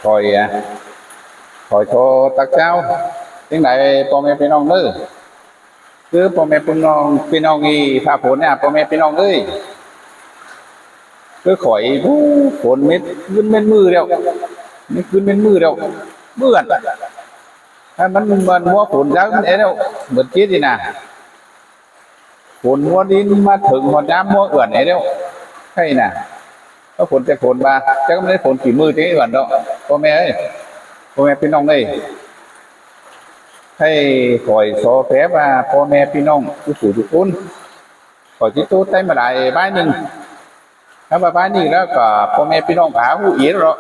ຂ້ອຍ ອາ ຂ້ອຍຂໍຕັກເຈົ້າ ຈັ່ງໃດພໍ່ແມ່ພີ່ນ້ອງເອີຍ ຄືພໍ່ແມ່ພີ່ນ້ອງ ພີ່ນ້ອງອີ່ພາຝົນນະ ພໍ່ແມ່ພີ່ນ້ອງເອີຍ ຄືຂ້ອຍ ໂອ້ ຝົນເມັດຄືນເມັດມື້ແລ້ວ ເມັດຄືນເມັດມື້ແລ້ວ ເບື່ອ ໃຫ້ມັນ ມັນຫົວຝົນຈັກມັນແອແລ້ວ ເບິດຈິດນີ້ນະ. ຝົນຫົວດິນມາເຖິງຮອດຍາມຫົວເອື້ອນໃຫ້ແລ້ວ ໃຫ້ນະ ວ່າຝົນແຕ່ຝົນວ່າ ຈັກມັນໄດ້ຝົນກີ່ມື້ຈັ່ງເອື້ອນດອກ ພໍ່ແມ່ເອີຍ ພໍ່ແມ່ພີ່ນ້ອງເອີຍ ໃຫ້ຂ້ອຍຂໍແຜ່ວ່າພໍ່ແມ່ພີ່ນ້ອງທຸກຜູ້ທຸກຄົນ ຂ້ອຍຊິໂທໄດ້ມາຫຼາຍບາຍໜຶ່ງ ຖ້າວ່າບາດນີ້ແລ້ວກໍພໍ່ແມ່ພີ່ນ້ອງກໍຫາຮູ້ອີກແລ້ວ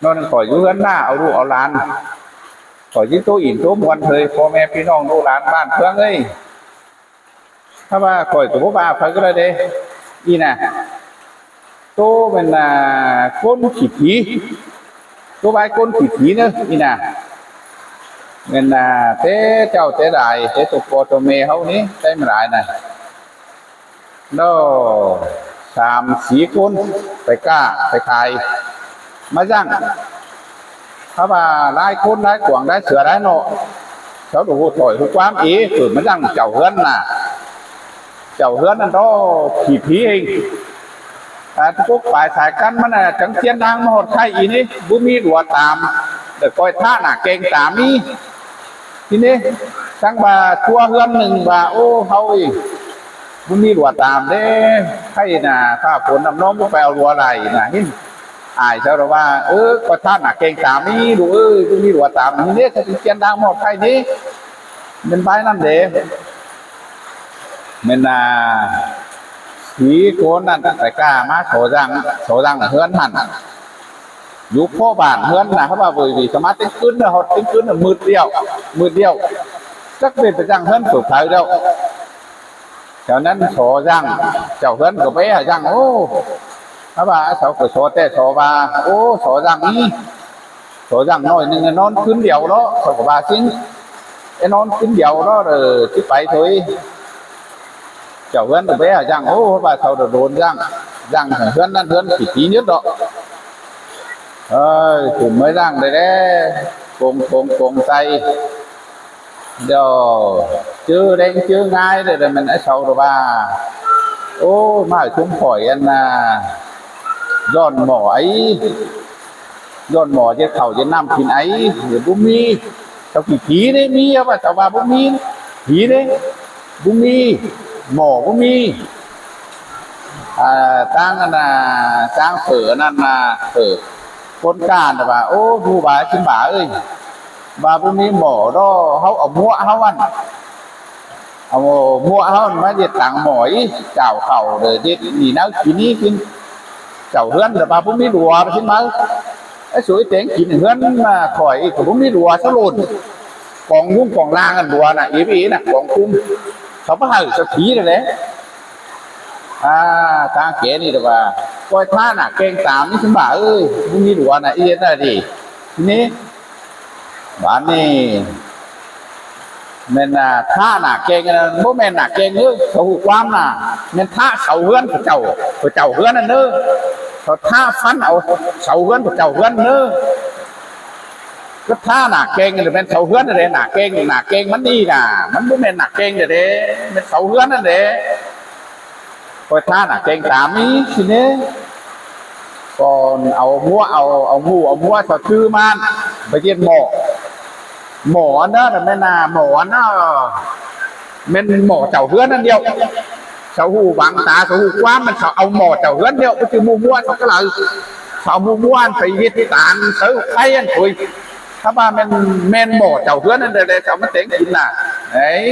ເນາະ ນອນຂ້ອຍຢູ່ເຮືອນໜ້າເອົາລູກເອົາຫຼານ ຂ້ອຍຊິໂທອີກໂທມ່ວນເລີຍ ພໍ່ແມ່ພີ່ນ້ອງລູກຫຼານບ້ານເມືອງເອີຍ ຖ້າວ່າຂ້ອຍກໍບໍ່ວ່າໃຜກໍໄດ້ເດ້ ອີ່ນະ ໂຕແມ່ນ ອ່າ ຄົນຂີ້ຜີ ໂຕບາຍຄົນຂີ້ຜີເດີ ອີ່ນະ ແມ່ນ ອ່າ ແຕ່ເຈົ້າແຕ່ຫຼາຍ ແຕ່ຕົວພໍ່ຕົວແມ່ເຮົານີ້ ໄດ້ມາຫຼາຍນະ ແລ້ວສາມສີ່ຄົນໄປຄ້າໄປຂາຍມາຢັ້ງ ຖ້າວ່າຫຼາຍຄົນຫຼາຍກວາງຫຼາຍເສືອຫຼາຍເນາະ ເຂົາກໍຮູ້ຖ້ອຍຮູ້ຄວາມເອ ເກີດມາຢັ້ງເຈົ້າເຮືອນນະ ເຈົ້າເຮືອນນັ້ນດອກຂີ້ຜີເອງ ອ່າ ປົກປາຍສາຍກັນມັນນະ ຈັ່ງຈຽນທາງມາຮອດໄຂ່ອີນີ້ ບໍ່ມີຫຼວດຕາມ ແລ້ວກໍທາໜ້າແກງຕາມີ ທີນີ້ ທັງວ່າຄົວເຮືອນໜຶ່ງວ່າ ໂອ້ ເຮົາອີກ ບໍ່ມີຫຼວດຕາມເດ້ ໄຂ່ນະ ຟ້າຝົນນ້ຳນອງບໍ່ໄປເອົາຫຼວດຫຼາຍນະ ເຫັນ ອາຍເຂົາລະວ່າ ເອີ ກໍທາໜ້າແກງຕາມີ ລູກເອີຍ ບໍ່ມີຫຼວດຕາມ ນີ້ເດ້ ຖ້າຊິຈຽນທາງມາຮອດໄຂ່ນີ້ ແມ່ນບາຍນັ້ນເດ້ ແມ່ນ ອ່າ ສີ່ຄົນນັ້ນໄປກ້າມາສໍຍັງ ສໍຍັງເຮືອນຫັ້ນ ຢູ່ພໍບ້ານເຮືອນນະ ເຂົາວ່າເວີຍວີສາມາດຕິດຄືນ ຮອດຕິດຄືນມືດດຽວ ມືດດຽວ ຈັກເປັນໄປຈັ່ງເຮືອນເປີດໄຟແລ້ວ ແຖວນັ້ນສໍຍັງ ເຈົ້າເຮືອນກໍໄປຫາຍັງ ໂອ້ ເຂົາວ່າເຂົາກໍສໍແຕ່ສໍວ່າ ໂອ້ ສໍຍັງນີ້ ຂໍຢ່າງໜ້ອຍໜຶ່ງໃຫ້ນອນຄືນດຽວເນາະ ເຂົາກໍວ່າຊີ້ນ ໃຫ້ນອນຄືນດຽວເນາະ ເອີ ຊິໄປໂທຍ ເຈົ້າເຮືອນກໍໄປຫາຢ່າງ ໂອ້ ວ່າເຂົາໂດນຢ່າງ ຢ່າງເຮືອນນັ້ນເຮືອນຂີ້ຕີຍືດເນາະ ເອີຍ ກຸ່ມເມືອງໄດ້ແລ້ວ ໂກງ ໂກງ ໂກງໃສ່ ດຽວ ເຈີແດງເຈີງາຍເດີ ແມ່ນໄອ້ເຊົາດອກວ່າ ໂອ້ ມາຊຸມຂ້ອຍ ອັນນ່າ ຍ້ອນໝໍ້ໄອ ຍ້ອນໝໍ້ເຮັດເຂົ້າເຮັດນ້ຳກິນໄອ ບໍ່ມີ ເຈົ້າຂີ້ຜີເດ້ ມີ ວ່າເຈົ້າວ່າບໍ່ມີ ຜີເດ້ ບໍ່ມີ ໝໍ້ບໍ່ມີ ອ່າ ທາງອັນນ່າ ທາງເຝີອັນນັ້ນນ່າ ເຝີ ຄົນກ້ານວ່າ ໂອ້ ຮູ້ວ່າຊິມາເອີຍ ວ່າບໍ່ມີໝໍ້ດອກ ເຮົາເອົາມົ້ວເຮົາຫັ້ນ ເອົາມົ້ວເຮົາມາເຮັດຕັງໝໍ້ອີກ ຈາວເຂົ້າເດີ ເຮັດນີ້ແນວກິນນີ້ກິນ ເຈົ້າເຮືອນລະວ່າບໍ່ມີຫຼວດຊິມາ ໄອ້ສວຍແຕງກິນເຮືອນຂ້ອຍອີກກໍບໍ່ມີຫຼວດຊະໂລດ ກອງຍຸງກອງລາງກັນຫຼວດນະ ເອເວນະ ກອງກຸມ ເຂົາບໍ່ໃຫ້ສະຖີນັ້ນແຫຼະ ອ່າ ທາງແກນີ້ລະວ່າ ປ່ອຍທ່ານະ ແກງຕາມນີ້ຊິມາເອີຍ ບໍ່ມີຫຼວດນະ ອີເຮັດນະດີ ທີນີ້ ບາດນີ້ ແມ່ນ ອ່າ ທະນະແກງ ບໍ່ແມ່ນນະແກງເດີ ເຂົາຮູ້ຄວາມນະ ແມ່ນທະເສົາເຮືອນພະເຈົ້າ ພະເຈົ້າເຮືອນນັ້ນເດີ ເຂົາທະຟັນເອົາເສົາເຮືອນພະເຈົ້າເຮືອນເດີ ກໍທະນະແກງ ແມ່ນເສົາເຮືອນນັ້ນແຫຼະ ນະແກງ ນະແກງມັນນີ້ນະ ມັນບໍ່ແມ່ນນະແກງເດ້ ແມ່ນເສົາເຮືອນນັ້ນແຫຼະ. ຂ້ອຍທານະແກງຕາມີຊິເນ ກ່ອນເອົາມົ້ວ ເອົາ ເອົາໝູ່ ເອົາມົ້ວເຂົາຖືມາໄປເຮັດໝໍ້ ໝໍ້ອັນນັ້ນແມ່ນນະ ໝໍ້ອັນນັ້ນ ແມ່ນໝໍ້ເຈົ້າເຮືອນນັ້ນດຽວ ເຂົາຮູ້ບັງຕາ ເຂົາຮູ້ຄວາມ ມັນເຂົາເອົາໝໍ້ເຈົ້າເຮືອນດຽວ ໄປຖືໝູ່ມົ້ວເຂົາກໍເລີຍ ເຂົາເອົາໝູ່ມົ້ວໄປເຮັດຕານເສີໄຂ່ອັນໂອຍ ຖ້າວ່າແມ່ນ ແມ່ນໝໍ້ເຈົ້າເຮືອນນັ້ນແຫຼະ ເຂົາມາແຕ່ງກິນນະ ເອີຍ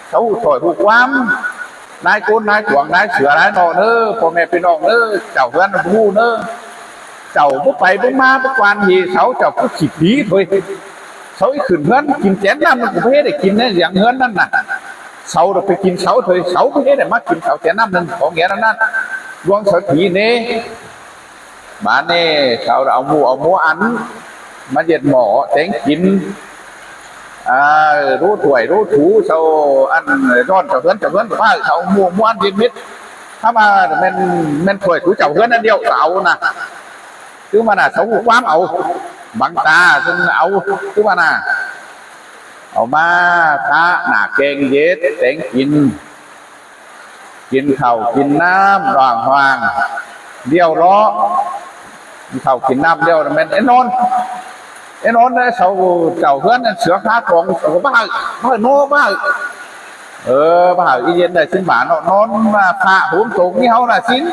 ເຂົາຮູ້ຖ້ອຍຮູ້ຄວາມ ນາຍໂກນນາຍກວາງນາຍເສືອນາຍນອກເດີ ພໍ່ແມ່ພີ່ນ້ອງເດີ ເຈົ້າເຮືອນຮູ້ເດີ ເຈົ້າບໍ່ໄປບໍ່ມາບໍ່ກວານເຫເສົາ ເຈົ້າຄືຂີ້ຜີເອີຍ ເຂົາອີກຂຶ້ນເຮືອນກິນແຈນນ້ຳ ມັນກໍບໍ່ເຮັດໃຫ້ກິນໃນຫຍັງເຮືອນນັ້ນນະ ເສົາດອກໄປກິນເສົາເທີຍ ເສົາບໍ່ເຮັດໃຫ້ມາກິນເສົາແຈນນ້ຳນັ້ນ ຂອງແກ່ນັ້ນນະ ລວງເສົາຖີເນ ບາດນີ້ເຂົາເອົາໝູ່ເອົາໝູ່ອັນ ມາເຮັດໝໍ້ແຕ່ງກິນ ເອີ ຮູ້ຖ້ວຍຮູ້ຖູເຂົາ ອັນ ຮ້ອນເຈົ້າເຮືອນ ເຈົ້າເຮືອນກໍວ່າເຂົາໝູ່ມ່ວນເຮັດເມັດ ຖ້າວ່າແມ່ນ ແມ່ນຖ້ວຍຖູເຈົ້າເຮືອນອັນດຽວກໍເອົານະ ຄືວ່ານະ ເຂົາຮູ້ຄວາມເອົາ ບັງຕາເພິ່ນເອົາ ຄືວ່ານະ ເອົາມາທາໜ້າແກງເຢັດແຕງກິນ ກິນເຂົ້າກິນນ້ຳລອງຮອງ ລ້ຽວເລາະ ກິນເຂົ້າກິນນ້ຳລ້ຽວ ແມ່ນໄອ້ນອນ ໄອ້ນອນເດ້ ເຊົາເຈົ້າເຮືອນນັ້ນ ເສືອຄາຂອງ ບໍ່ໃຫ້ ບໍ່ໃຫ້ໂນ ບໍ່ໃຫ້ ເອີ ບໍ່ໃຫ້ອີເຢັນໄດ້ສິນບາດເນາະ ນອນມາພະໂຫມຕົງນີ້ເຮົານະສິນ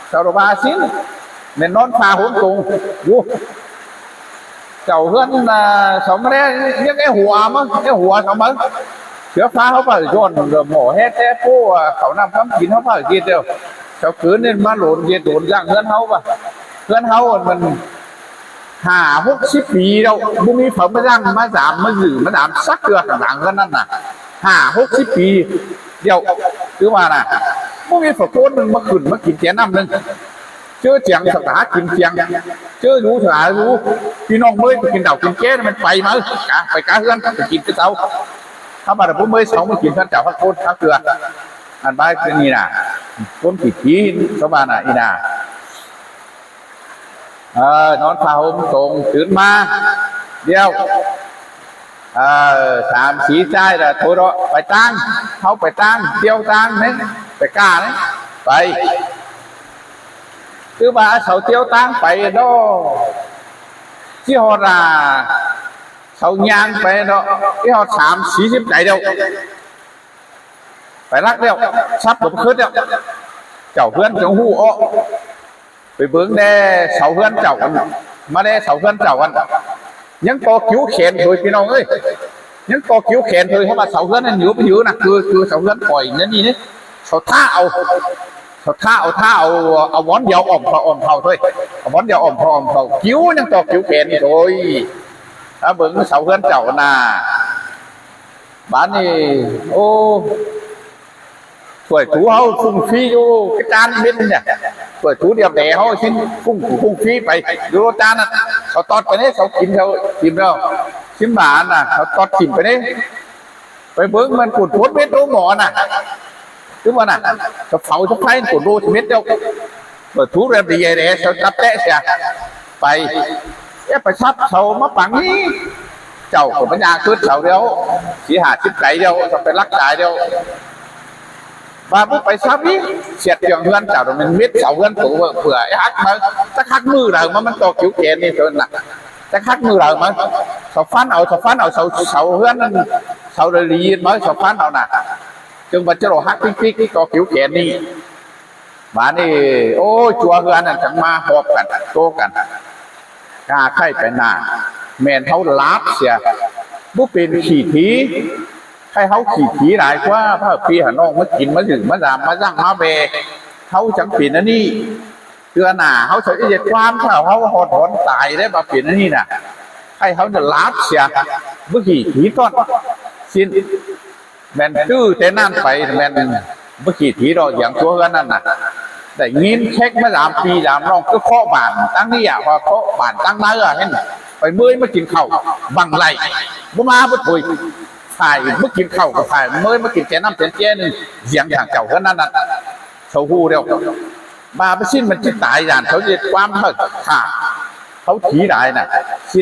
ເຈົ້າລະວ່າສິນ ແມ່ນນອນພະໂຫມຕົງຢູ່ ເຈົ້າເຮືອນນະ ເຊົາມາແລຍັງແອຫົວມາ ແອຫົວເຊົາມາ ເສືອພາເຮົາໄປຍ້ອນໝໍແຮແທ້ໂປ້ ເຂົ້ານ້ຳຄຳກິນເຮົາພາກິນແລ້ວ ເຈົ້າຄືນນີ້ມາໂຫຼນເຮັດໂຫຼນຢ່າງເຮືອນເຮົາວ່າ ເຮືອນເຮົາມັນຫ້າຫົກສິບປີແລ້ວ ບໍ່ມີໃຜມາຢ່າງມາຢາມມາຢືມມາດາມສັກເທື່ອ ຂ້າງຫຼັງເຮືອນນັ້ນນະ ຫ້າຫົກສິບປີແລ້ວ ຄືວ່ານະ ບໍ່ມີໃຜຄົນໜຶ່ງມາຂຶ້ນມາກິນແຈນ້ຳໜຶ່ງ ເຈີຈຽງສະຫາກິນຈຽງ ເຈີຢູ່ສະຫາຢູ່ ພີ່ນ້ອງເມີຍໄປກິນເຫຼົ້າກິນແກ້ ມັນໄປມາ ກະໄປກະເຮືອນ ໄປກິນແຕ່ເຊົ້າ ທຳມະດາບໍ່ເມີຍເຊົາມາກິນເຮືອນເຈົ້າ ເຮືອນຄົນ ເຮືອນເທື່ອ ອັນບາຍຄືນີ້ນະ ຄົນຂີ້ຖີ່ ເຂົາວ່ານະ ອີ່ນາ ເອີ ນອນຜ້າຫົ່ມຕົງ ຕື່ນມາ ດຽວ ເອີ ສາມສີ່ຊາຍລະໂທເນາະ ໄປຕ່າງ ເຮົາໄປຕ່າງ ທ່ຽວຕ່າງນີ້ ໄປກ້ານີ້ ໄປ ຄືວ່າເຂົາທ່ຽວຕ່າງໄປເນາະ ຊິຮອດ ອ່າ ເຂົາຍ່າງໄປເນາະ ຊິຮອດສາມສີ່ສິບໄກແລ້ວ ໄປລັກແລ້ວ ຊັບກໍບໍ່ຄືນແລ້ວ ເຈົ້າເຮືອນຈັ່ງຮູ້ເອາະ ໄປເບິ່ງແດ່ເສົາເຮືອນເຈົ້າອັນ ມາແດ່ເສົາເຮືອນເຈົ້າອັນ ຍັງຕໍ່ກິວແຂນເລີຍ ພີ່ນ້ອງເອີຍ ຍັງຕໍ່ກິວແຂນເລີຍ ເພາະວ່າເສົາເຮືອນນັ້ນຢູ່ ໄປຢູ່ນະ ຄື ຄືເສົາເຮືອນຂ້ອຍນັ້ນນີ້ ເຂົາທ້າເອົາ ເຂົາທ້າເອົາ ທ້າເອົາ ເອົາບ່ອນດຽວອ້ອມເຂົາ ອ້ອມເຂົາເລີຍ ເອົາບ່ອນດຽວອ້ອມເຂົາ ອ້ອມເຂົາ ກິວ ຍັງຕໍ່ກິວແຂນອີກ ໂອ້ຍ ຖ້າເບິ່ງເສົາເຮືອນເຈົ້ານະ ບາດນີ້ ໂອ້ ຖ້ວຍຖູເຮົາຟຸ້ງຟີຢູ່ກະຈານເມັນນີ້ ຖ້ວຍຖູດຽວແດ່ເຮົາຊິນຟຸ້ງ ຟຸ້ງຟີໄປ ຢູ່ໂລດຈານນັ້ນ ເຂົາຕອດໄປເດ້ ເຂົາກິນ ເຂົາກິນແລ້ວ ຊິມບານນະ ເຂົາຕອດຖິ້ມໄປເດ້ ໄປເບິ່ງມັນໂກນໂພດເມັດໂລໝໍນະ ຄືວ່ານະ ສະເຜົາສະໄພໂກນໂລເມັດແລ້ວ ເປີດຖູແບບດີແດ່ ເຂົາຈັບແຕະເສຍ ໄປ ແອບໄປຊັບເຂົາມາປັງນີ້ ເຈົ້າກໍບັນຍາຂຶ້ນເຂົາແລ້ວ ສີ່ຫ້າສິບໄກແລ້ວ ເຂົາໄປລັກຕາຍແລ້ວ ວ່າບໍ່ໄປຊັບນີ້ ສຽດເຄື່ອງເຮືອນເຈົ້າ ມັນມິດເສົາເຮືອນໂຕເພື່ອໄອ້ຮັກມາ ຈັກຮັກມື້ໃດມາ ມັນຕໍ່ກິວແຂນນີ້ເທົ່ານັ້ນນະ ຈັກຮັກມື້ໃດມາ ເຂົາຟັນເອົາ ເຂົາຟັນເອົາເສົາ ເສົາເຮືອນນັ້ນ ເສົາລະລີນມາ ເຂົາຟັນເອົານະ ຈຶ່ງວ່າຈະລອກຮັກປິກໆ ຕໍ່ກິວແຂນນີ້ ບາດນີ້ ໂອ້ຍ ຕົວເຮືອນນັ້ນຈັ່ງມາຮອບກັນ ໂຕ້ກັນ ກາໄຂ້ໄປໜ້າ ແມ່ນເຮົາຫຼາດເສຍ ບໍ່ເປັນຂີ້ຖີ່ ໃຫ້ເຮົາຂີ້ຖີ່ຫຼາຍກວ່າ ພາພີ່ພານ້ອງມາກິນ ມາດື່ມ ມາດາມ ມາສັງ ມາແວ່ ເຮົາຈັ່ງເປັນອັນນີ້ ເທື່ອໜ້າເຮົາຈະເຮັດຄວາມ ຖ້າເຮົາຮອດຫອນຕາຍໄດ້ມາເປັນອັນນີ້ນະ ໃຫ້ເຮົານີ້ຫຼາດເສຍ ບໍ່ຂີ້ຖີ່ຕ້ອນ ສິ້ນ ແມ່ນຈື່ແຕ່ນັ້ນໄປ ແມ່ນບໍ່ຂີ້ຖີ່ດອກ ຢ່າງຕົວເຮືອນນັ້ນນະ ໄດ້ຍິນແຂກມາດາມພີ່ດາມນ້ອງ ຄືເຄາະບ້ານທາງນີ້ອະ ວ່າເຄາະບ້ານທາງໃນອະ ເຫັນໄປເມີຍມາກິນເຂົ້າບັງໄລ ບໍ່ມາບໍ່ໂທຍ ຖ່າຍມາກິນເຂົ້າກໍຖ່າຍ ເມີຍມາກິນແຕ່ນ້ຳແຕ່ແຈ່ໜຶ່ງ ສຽງທາງເຈົ້າເຮືອນນັ້ນນະ ເຂົາຮູ້ແລ້ວ ບາປະຊິນມັນຊິຕາຍ ຢ້ານເຂົາເຮັດຄວາມເຂົາຂ້າ ເຂົາຖີ່ຫຼາຍນະ ຊິ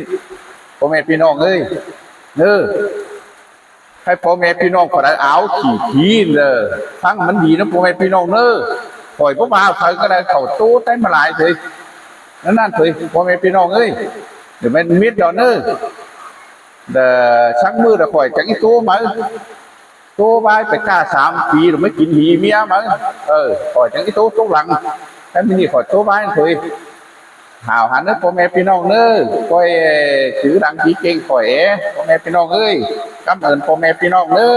ພໍ່ແມ່ພີ່ນ້ອງເອີຍ ເອີ ໃຫ້ພໍ່ແມ່ພີ່ນ້ອງຜູ້ໃດອາວຂີ້ຖີ່ເດີ ຟັງມັນດີນະ ພໍ່ແມ່ພີ່ນ້ອງເດີ ຂ້ອຍບໍ່ວ່າໃຜກໍໄດ້ ເຂົ້າໂຕໄດ້ມາຫຼາຍເລີຍ ນັ້ນໆເລີຍ ພໍ່ແມ່ພີ່ນ້ອງເອີຍ ດຽວແມ່ນມິດດອກເດີ ເດີ ສັກມື້ລະຂ້ອຍຈັກອີໂຕມາ ໂຕບາຍໄປກ້າສາມປີ ລະມາກິນຫີເມຍມາ ເອີ ຂ້ອຍຈັ່ງອີໂຕຕົກຫຼັງ ແຕ່ມື້ນີ້ຂ້ອຍໂຕບາຍເລີຍ ຫາວຫັນເດີ ພໍ່ແມ່ພີ່ນ້ອງເດີ ຂ້ອຍຈື່ດັງຈີເກັ່ງຂ້ອຍເອ ພໍ່ແມ່ພີ່ນ້ອງເອີຍ ກຳເອີນພໍ່ແມ່ພີ່ນ້ອງເດີ.